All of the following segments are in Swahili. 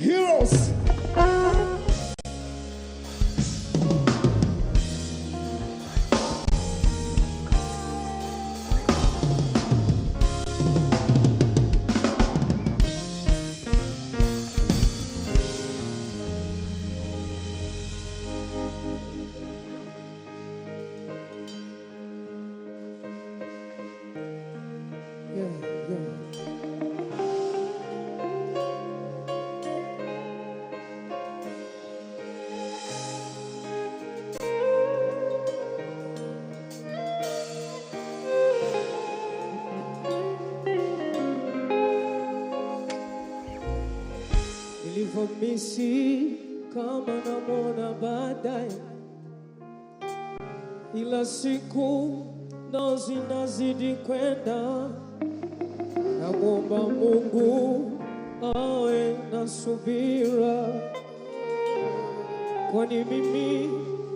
Heroes. Nilivyomisi kama namwona baadaye, ila siku ndo zinazidi kwenda. Namwomba Mungu awe na subira, kwani mimi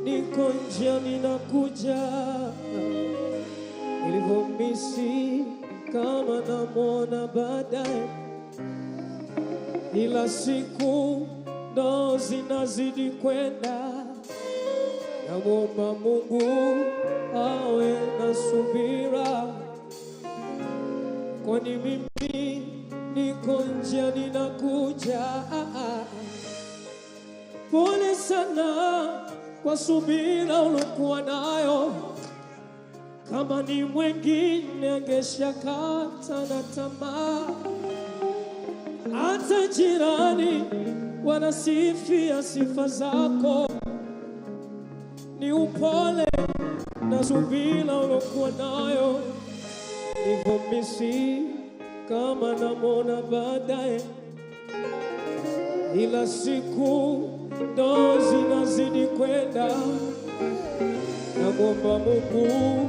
niko njiani nakuja. Nilivyomisi kama namwona baadaye, ila siku ndo zinazidi kwenda. Namwomba Mungu awe na subira, kwani mimi niko njiani nakuja. Pole sana kwa subira ulokuwa nayo, kama ni mwengine angeshakata na tamaa. Hata jirani wanasifia sifa zako, ni upole na subira ulokuwa nayo. Nilivyomisi kama namwona baadaye, ila siku ndo zinazidi kwenda. Namwomba Mungu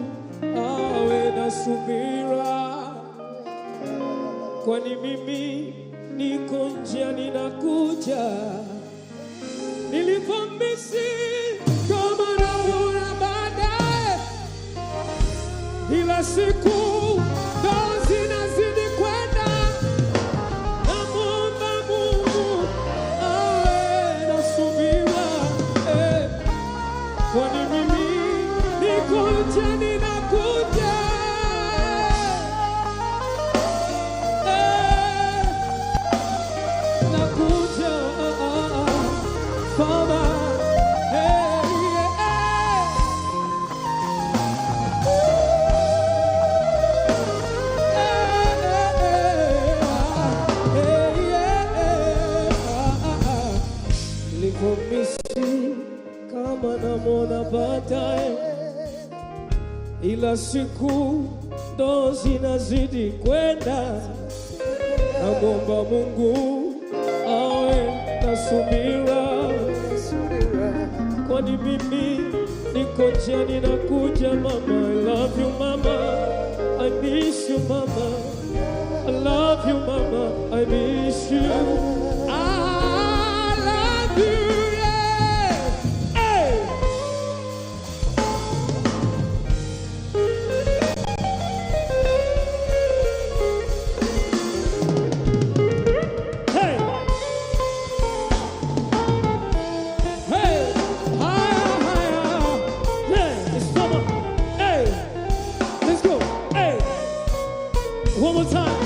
awe na subira, kwani mimi niko njiani nakuja. Nilivyomisi kama namwona baadaye, ila siku ndo zinazidi kwenda. Namwomba Mungu awe na subira, kwani mimi niko njiani nakuja. Nakuja, Father, hey, yeah. Nilivyomisi kama namwona baadaye, ila siku ndo zinazidi kwenda. Namwomba Mungu awe na subira, kwani mimi niko njiani nakuja. Mama, I love you mama, I miss you mama, I love you mama, I miss you. I love you, yeah. Hey! Hey! Hey! Higher, higher! Yeah, it's summer. Hey! Let's go. Hey! One more time.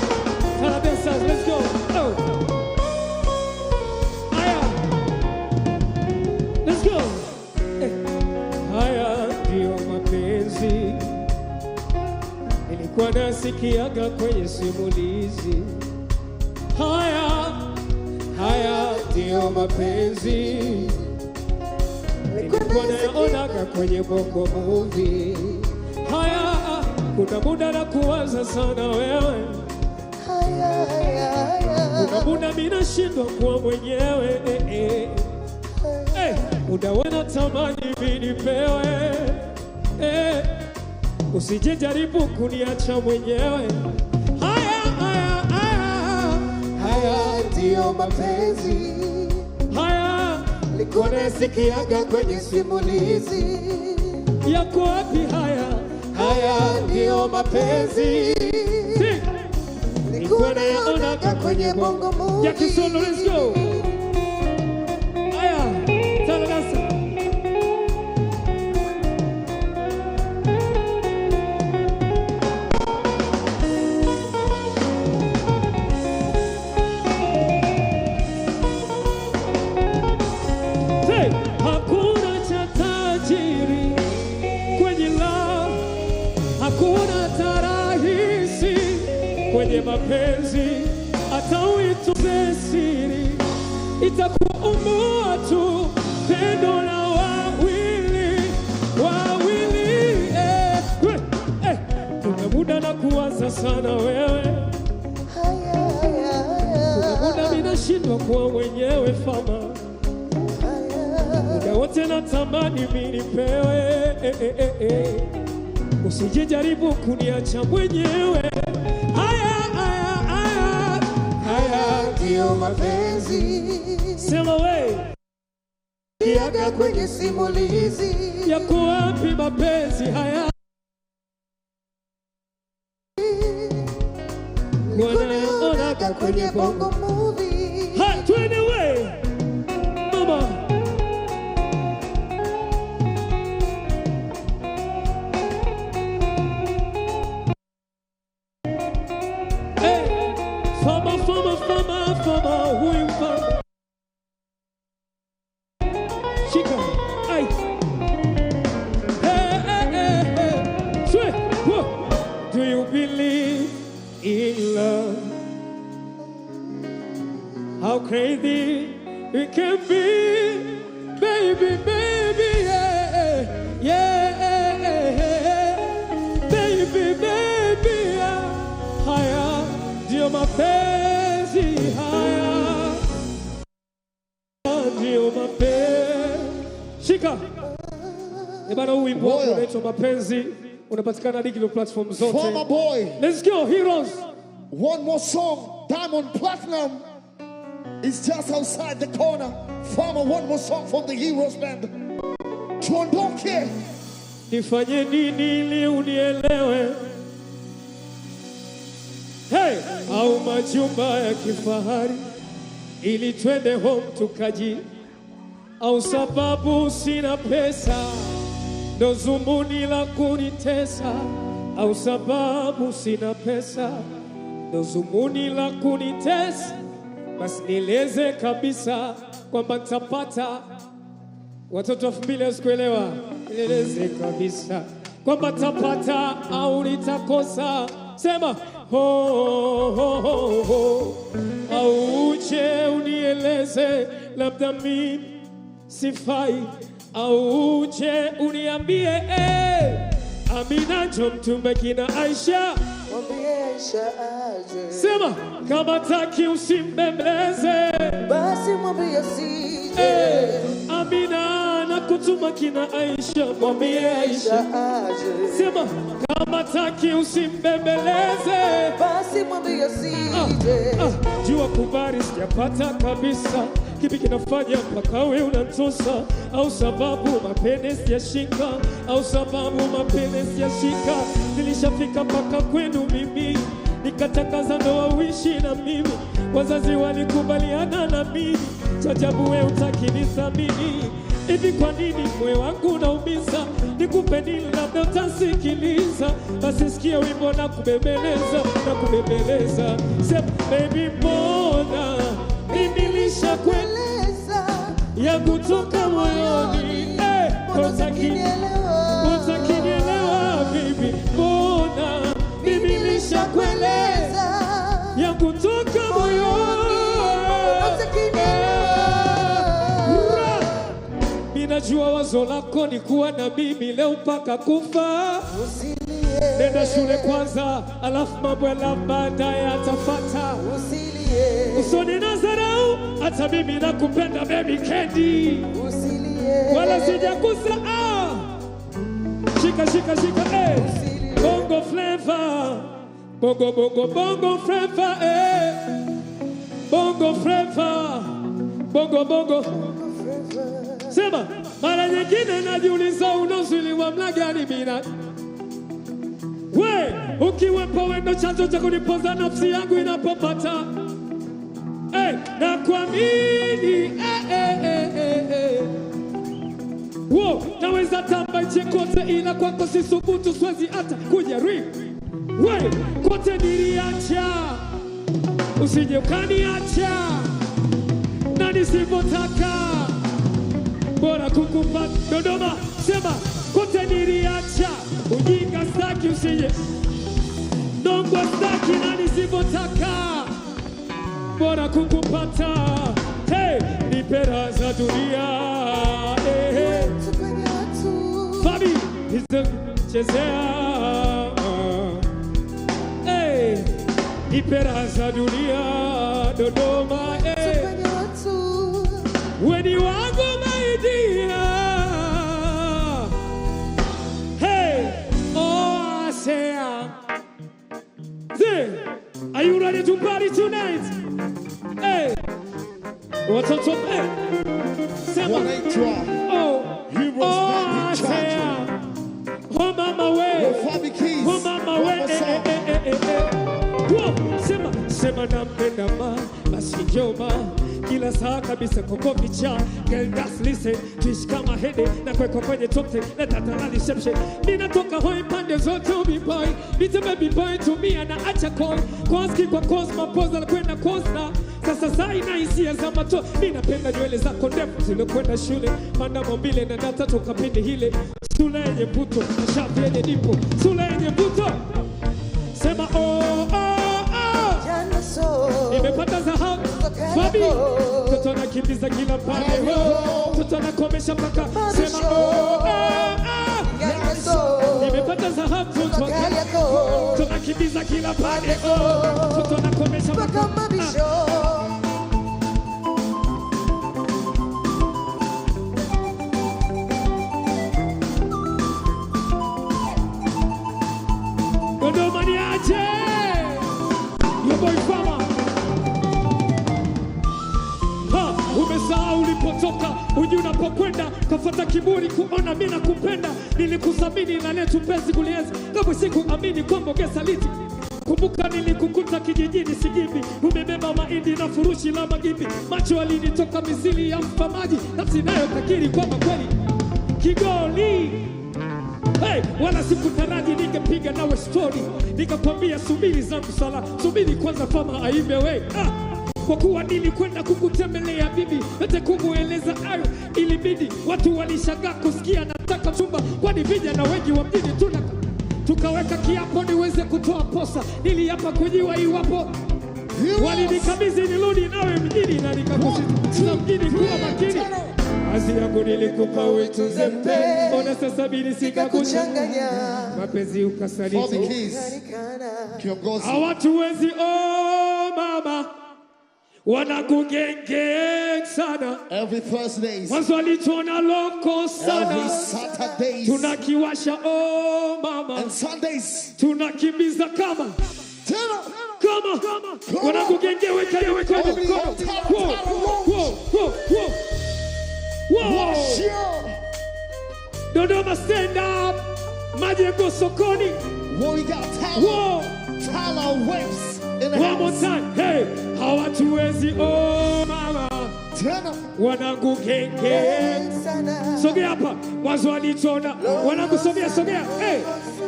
Tell the dancers, let's go. Oh! Higher! Let's go. Hey. Haya ndio mapenzi nilikuwa nasikiaga kwenye simulizi. Haya, haya ndio mapenzi nilikuwa nayaonaga kwenye Bongo Movie. Haya, kuna muda na kuwaza sana wewe, kuna muda mimi nashindwa kuwa mwenyewe. Muda wanatamani mimi nipewe, usijejaribu kuniacha mwenyewe. Haya, haya, haya, Haya ndiyo mapenzi haya nilikuwa nasikiaga kwenye simulizi. Yako wapi haya? Haya ndiyo mapenzi Sing. nilikuwa nayaonaga kwenye Bongo Movie. Ya Kisono, let's go. Yaje mapenzi hata uituze siri, itakuumbua tu pendo la wawili wawili. Kuna muda na kuwaza sana wewe, kuna muda mimi nashindwa kuwa mwenyewe fama, muda wote natamani mimi nipewe. Usijijaribu kuniacha mwenyewe. Haya, haya, haya, Haya ndiyo mapenzi. Sema we Kiaga kwenye simulizi. Yako wapi mapenzi haya? Wanaonaga kwenye bongo movie. Ha, twende we mama. Hey, fama, fama, fama, fama, huyu fama. Shika, ai. Hey, hey, hey, hey. Swe, wo. Do you believe in love? How crazy it can be, baby, baby, yeah, yeah, baby, baby, yeah. Haya ndiyo mapenzi, haya ndiyo mapenzi. Shika ebana, huu wimbo wako unaitwa Mapenzi, unapatikana digital platform zote. Former boy. Let's go heroes. One more song, Diamond Platinum is just outside the corner. Farmer, one more song from the Heroes Band. Tuondoke. Nifanye nini ili unielewe? Hey, au majumba ya kifahari ili twende home tukaji, au sababu sina pesa ndo zumuni la kunitesa, au sababu sina pesa ndo zumuni la kunitesa. Basi nieleze kabisa kwamba nitapata watoto 2000 wasikuelewa. Nieleze kabisa kwamba nitapata au nitakosa. Sema ho ho ho ho, au uje unieleze labda mimi sifai, au uje uniambie Amina njo mtume kina Aisha. Mwambie Aisha aje. Sema kama taki usimbembeleze, basi mwambie asije. Amina nakutuma kina Aisha, mwambie Aisha aje. Sema kama taki usimbembeleze, basi mwambie asije. Jua kubali sijapata kabisa, kipi kinafanya mpaka wewe unanitosa? Au sababu mapene sijashika, au sababu mapene sijashika. Nilishafika mpaka kwenu mimi, nikatangaza ndoa uishi na mimi, wazazi walikubaliana na mimi, cha ajabu wewe hutaki nithamini. Hivi kwa nini moyo wangu unaumiza? Nikupe nini labda utasikiliza? Basi sikia wimbo na kubembeleza, na kubembeleza. Sema baby mbona mimi nilishakueleza ya kutoka moyoni, utakinielewa bibi, mbona mimi nilishakueleza ya kutoka moyoni, utakinielewa. Ninajua wazo lako ni kuwa na mimi leo mpaka kufa. Nenda shule kwanza, alafu mambo ya baadaye atafata. Usoni na dharau, hata mimi nakupenda baby Candy. Wala sijakusahau. Shika shika shika eh. Bongo flavor. Bongo bongo bongo flavor eh. Bongo flavor. Bongo bongo. Sema mara nyingine najiuliza unazuiliwa mla gani mina. We ukiwepo wewe ndo chanzo cha kunipoza nafsi yangu inapopata. Na kuamini Wo, naweza tamba nchi kote ila kwako sisubutu, siwezi hata kujaribu. We, kote niliacha, usije ukaniacha na nisipotaka bora kukupa. Dodoma, sema kote niliacha, ujinga staki usije Nongwa staki na nisivyotaka, bora kukupata. Hey, nipe raha za dunia. Hey, hey. Fabi, chezea. Hey, nipe raha za dunia Dodoma. Hey. Weni wangu my dear. Hey, oh I say, are you ready to party tonight? Hey, what's up, hey? Sema, oh, oh I say, oh mama way, oh mama way, eh eh eh eh eh. Whoa, sema, sema nampenda ma, basi njoo. Kila saa kabisa koko picha. Girl that's listen, tuishi kama hede na kwekwa kwenye top 10 na tatalali shepshe. Nina toka hoi pande zote ubi boy. Vita baby boy tumia na acha koi. Koski kwa cosma poza na kwenda costa. Sasa saa ina hisia za mato. Mimi napenda nywele zako ndefu zilizokwenda shule. Manda maumbile na data toka pindi hile. Sura yenye mvuto, shape yenye nipo. Sura yenye mvuto. Sema oh oh oh. Nimepata dhahabu. Fabi, toto nakimbiza kila pande. Toto nakomesha mpaka. Sema oh oh oh. Nimepata dhahabu. Toto nakimbiza kila pande. Toto nakomesha mpaka. Dodoma ni aje. Your boy Fama. Umesahau ulipotoka, hujui unapokwenda, kafuata kiburi kuona mimi nakupenda. Nilikuthamini na letu penzi kulienzi, kama sikuamini kwamba ungesaliti. Kumbuka nilikukuta kijijini Sigimbi, umebeba mahindi na furushi la magimbi. Macho yalinitoka misili ya mfamaji, nafsi nayo kakiri kwamba kweli Kigoli. Hey, wala sikutaraji ningepiga nawe story, nikakwambia subiri zangu sala, subiri kwanza Fama aibe we. Ah. Kwa kuwa nilikwenda kukutembelea bibi, yote kumueleza ayo ilibidi. Watu walishangaa kusikia nataka mchumba, kwani vijana wengi wa mjini tuna. Tukaweka kiapo niweze kutoa posa, niliapa kujiwa iwapo walinikabidhi nirudi nawe mjini, na nikakusisitiza mjini kuwa makini. Kazi yangu nilikupa uitunze mpe, ona sasa bili sikakuchanganya, mapenzi ukasaliti. Kiongozi hawatuwezi oh mama. Wanakugenge sana. Every Thursdays. Mwanzo walitona loko sana. Every Saturdays. Tunakiwasha oh mama. And Sundays. Tunakimbiza kama. Tena. Kama. Wanakugenge weka weka mikono. Wo wo wo wo. Wo. Dodoma stand up. Majengo sokoni. What we got? Wo. Tyler Waves in the house. One more time. Hey, hawatuwezi oh mama. Tena. Wanangu kenge. Sogea hapa. Mwanzo walitona. Wanangu sogea sogea. Hey,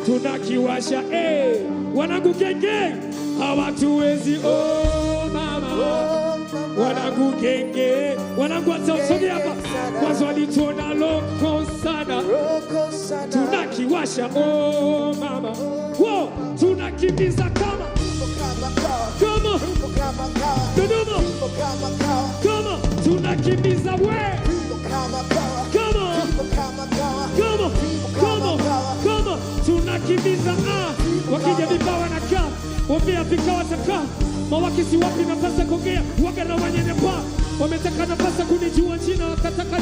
tunakiwasha hey. Wanangu kenge. Hawatuwezi oh mama. Wanangu kenge. Wanangu sogea hapa. Mwanzo walitona loko sana. Tunakiwasha oh mama. Wo, tunakimbiza kama. Kama Dodoma. Kama tunakimbiza we. Kama kama kama kama tunakimbiza ah. Wakija vipawa na kaa, wambea vikawa takaa. Mawakisi wapi nafasi kuongea, waga na wanyenyepaa. Wametaka nafasi kunijua jina wakataka.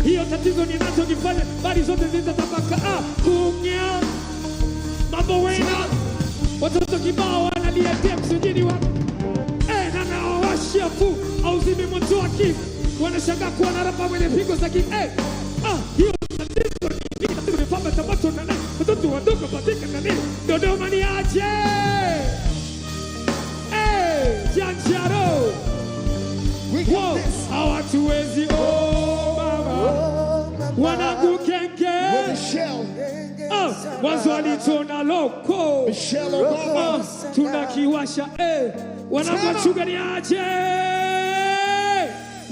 Hiyo tatizo ninachokifanya, bali zote zitatabaka ah. Kuongea mambo wena. Watoto kibao wanalia dem sijini wa na nawashia fu au zimi moto wa kifu. Wanashangaa kuwa na rapa mwenye pigo za ki ah, hiyo tatizo ni nini? Tumefamba tabato na nani? Watoto wadogo patika na nini? Dodoma ni aje. Janjaro. We got this. Hawatuwezi oh mama. Wanakukenge. Michelle. Mwanzo walitona loko. Michelle Obama. Tunakiwasha Wanangu ni aje.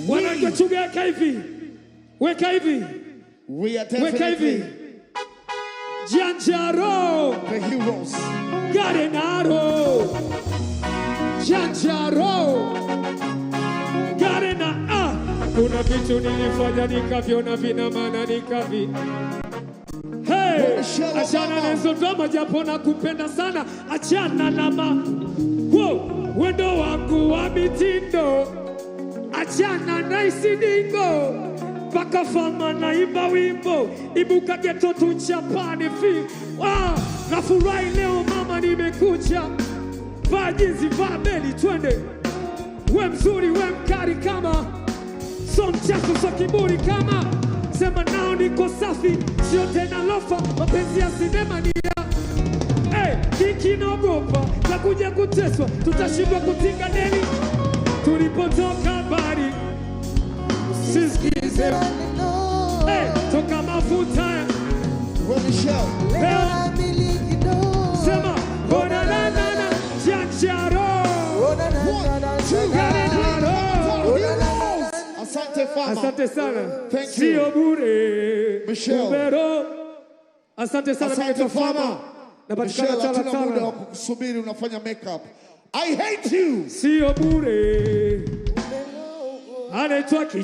Wanangu weka hivi. Weka hivi. We are definitely weka hivi. Janjaro. The heroes. Garenaro Janjaro Garena ah. Kuna vitu nilifanya nikaviona vina maana nikavi. Hey, Michelle achana Obama. na hizo drama japo nakupenda sana, achana na ma Wow, wendo wangu wa mitindo, achana na isidingo mpaka fama naimba wimbo ibuka geto tuchapani fi ah, nafurahi leo mama, nimekucha vaa jinzi vaa beli twende, we mzuri we mkari kama so mchafu so kiburi kama sema nao niko safi, sio tena lofa, mapenzi ya sinema ni ya hey, kikinogopa takuja kuteswa, tutashindwa kutinga deni tulipotoka mbali, sisikize Maneno. hey, toka mafuta We Michelle. Leo namiliki ndoa. sema ona na na na chancharo Ona na na na One, two, na na. Garenaro. three. Heroes. Asante Fama. Asante sana. Thank you. Sio bure. Michelle. Ubero. Asante sana Asante naitwa Fama. Fama. Napatikana Michelle, Tala hatuna muda Tala. wa kukusubiri, unafanya makeup. I hate you. Sio bure. Anaitwa Kichwa.